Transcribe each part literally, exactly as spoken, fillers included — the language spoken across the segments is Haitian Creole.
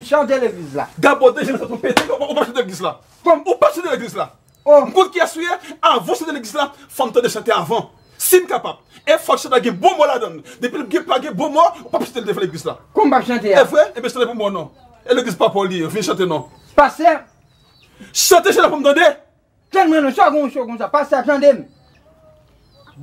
Chante legliz la. Gabo, deja sa tou pete, ou, ou pa chante legliz la. Kòm ou pa chante legliz la. Oh. M konn kiyès ou ye, avan w chante legliz la, fò m tande chante avan. Si m kapab. E fòk chante a gen bon mo ladan l. Depi l gen pa gen bon mo, ou p ap chante l devan legliz la. Kòm m p ap chante a? E vre? Ebyen chante pou mwen non. E legliz pa pa w li ye, vin chante non. Pastè. Chante chante pou m tande. Tann mwen non, sa w gen w cho konsa, pastè ap tande m.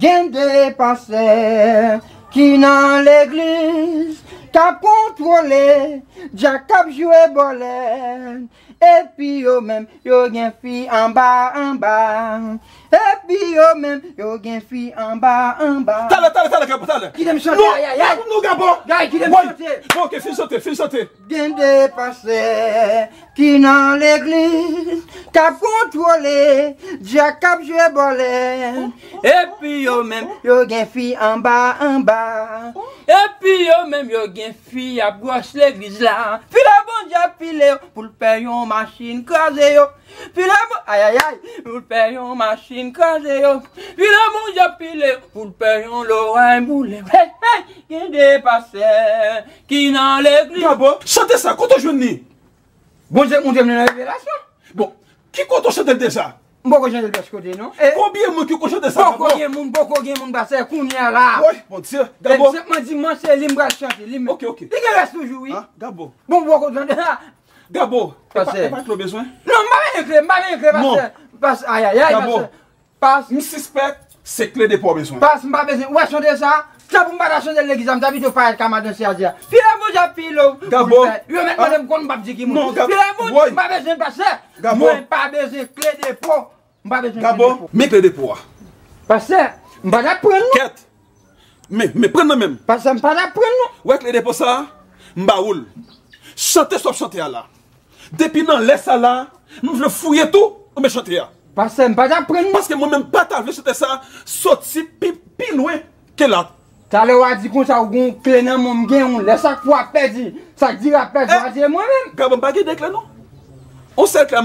Gen de pastè ki nan legliz k ap kontwole, djak k ap jwe bòlèt. Epi yo menm, yo gen fi anba, anba. Epi yo menm, yo gen fi anba, anba. Talè, talè, talè, Gabo, talè. Kite m chante, non, ayayay. Non, Gabo. Gay, kite m chante. Bon, ok, fin chante, fin chante. Gen de pastè ki nan legliz k ap kontwole, djak k ap jwe bòlèt. Epi yo menm, yo gen fi anba, anba. Epi yo menm, yo gen fi ap gwòs legliz la. Pile Bondye ap pile yo pou l pè yon machin kraze yo. Pile Bon-, ayayay, pou l pè yon machin kraze yo. Pile Bondye ap pile yo pou l pè yon loray boule yo. Hey, hey, gen de pastè ki nan legliz. Gabo, chante sa, kote w jwenn li? Bondye, Bondye vin nan revelasyon. Bon, ki kote w chante l deja? M poko chante l pèch kote, non. E konbyen moun ki konn chante sa, Gabo? Poko gen moun, poko gen moun, pastè, kounye a la. Woy, Bondye, Gabo. E senpman dimanch, se li m pral chante, li menm. Ok, ok. Li gen rès toujou, wi. Gabo. Bon, poko tande la. Gabo, e pa, e pa kle w bezwen? Non, m pa bezwen kle, m pa bezwen kle, pastè. Pas, ayayay, pastè. Pas. M sispèk se kle depo w bezwen. Pas, m pa bezwen. Ou wè chante sa? Tanpri m pa ta chante legliz la, m ta pito parèt ka madanse a di a. Pile Bondye ap pile w. Gabo. Yo mèt mande m konn m p ap di ki moun. Non, Gabo. Pile Bondye, m pa bezwen pastè. Gabo. Mwen pa bezwen kle depo. M pa bezwen kle depo. Gabo, men kle depo a. Pastè, m pa t ap pran non. Kèt. Men, men, pran nan men m. Pastè, m pa t ap pran non. Wè kle depo sa a? M ba ou l. Chante sa w ap chante a la. Depi nan lè sa la, m vle fouye tou, ou men chante a. Pastè, m pa t ap pran non. Paske mwen menm pa ta vle chante sa soti pi, pi lwen ke la. Talè w a di konsa ou gon kle nan men w, m gen yon lè sa k pou ap pèdi, sa k di ap pèdi, w a di e mwen menm. Gabo, m pa gen de kle non. On sèl kle